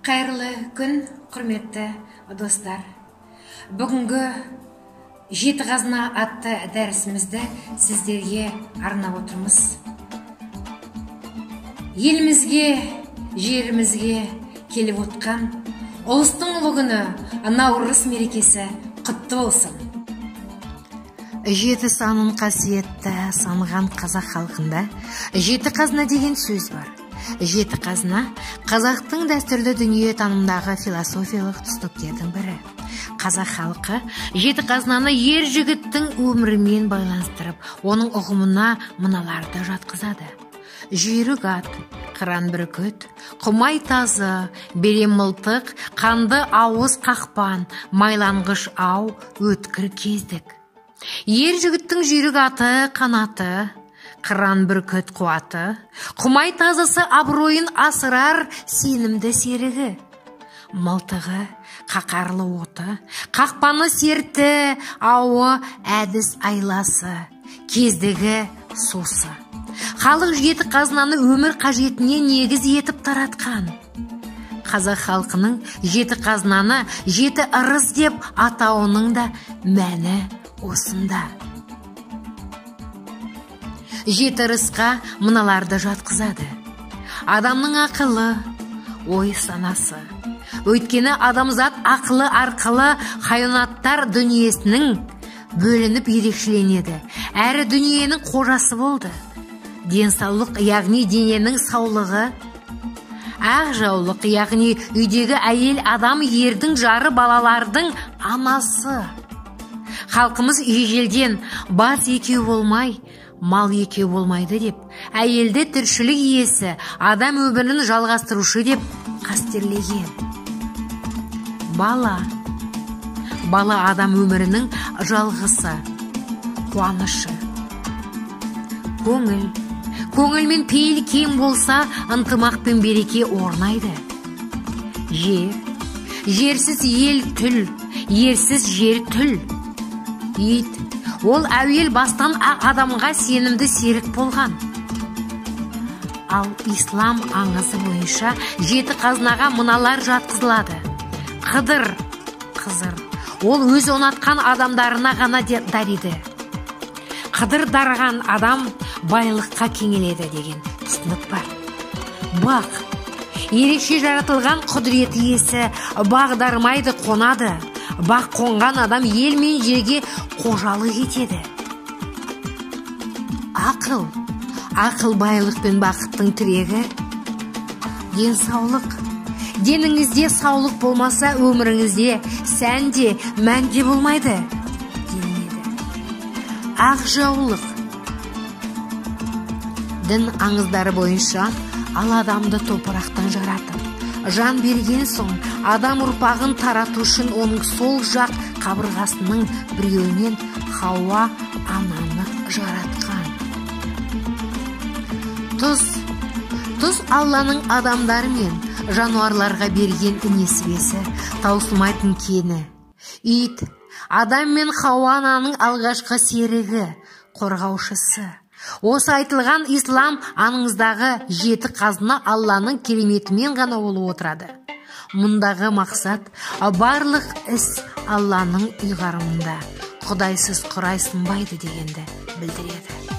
Қайырлы күн, құрметті достар. Бүгінгі Жеті қазына атты дәрісімізді сіздерге арнап отырмыз. Елімізге, жерімізге келіп отқан ұлыстың ұлы күні Наурыз мерекесі құтты болсын. Жеті санын қасиетті санған қазақ халқында жеті қазына деген сөз бар. Жеті қазына қазақтың дәстүрлі дүние танымдағы философиялық түсініктердің бірі. Қазақ халқы жеті қазынаны ер жігіттің өмірімен байланыстырып, оның ұғымына мыналарды жатқызады. Жүйрік ат, қыран бүркіт, құмай тазы, берен мылтық, қанды ауыз қақпан, майланғыш ау, өткір кездік. Ер жігіттің жүйрік аты қанаты, қыран бүркіт қуаты, құмай тазысы абыройын асырар сенімді серігі. Мылтығы, қақарлы оты, қақпаны серті, ауы әдіс айласы, кездігі сусы. Халық жеті қазынаны өмір қажетіне негіз етіп таратқан. Қазақ халқының жеті қазынаны жеті ырыс деп атауының да мәні осында. Жеті ырысқа мыналарды жатқызады. Адамның ақылы, ой санасы. Өйткені адамзат ақылы арқылы хайуанаттар дүниесінің бөлініп ерекшеленеді. Әрі дүниенің қожасы болды. Денсаулық, яғни дененің саулығы. Ақ жаулық, яғни үйдегі әйел адам, ердің жары, балалардың анасы. Халқымыз ежелден бас екеу болмай, мал екеу болмайды деп, әйелді тіршілік иесі, адам өмірін жалғастырушы деп қастерлеген. Бала. Бала адам өмірінің жалғысы, қуанышы. Көңіл. Көңіл мен пейіл кең болса, ынтымақ пен береке орнайды. Жер. Жерсіз ел түл, ерсіз жер түл. Ит. Ол әуел бастан ақ адамға сенімді серік болған. Ал ислам аңызы бойынша жеті қазынаға мыналар жатқызылады. Қыдыр, Қызыр. Ол өз ұнатқан адамдарына ғана дариды. Қыдыр дарыған адам байлыққа кеңеледі деген түсінік бар. Бақ. Ерекше жаратылған құдірет иесі, бақ дарымайды, қонады. Бақ қонған адам ел мен жерге қожалық етеді. Ақыл. Ақыл байлық пен бақыттың тірегі. Денсаулық. Деніңізде саулық болмаса, өміріңізде сән де, мән де болмайды делінеді. Ақ жаулық. Дін аңыздары бойынша ал адамды топырақтан жаратып, жан берген соң адам ұрпағын тарату үшін оның сол жақ қабырғасының біреуінен Хауа ананы жаратқан. Тұз. Тұз Алланың адамдар мен жануарларға берген несібесі, таусылмайтын кені. Ит. Адам мен Хауа ананың алғашқы серігі, қорғаушысы. Осы айтылған ислам аңыздағы жеті қазына Алланың кереметімен ғана болып отырады. Мұндағы мақсат барлық іс Алланың ұйғарымында, Құдайсыз құрай сынбайды дегенді білдіреді.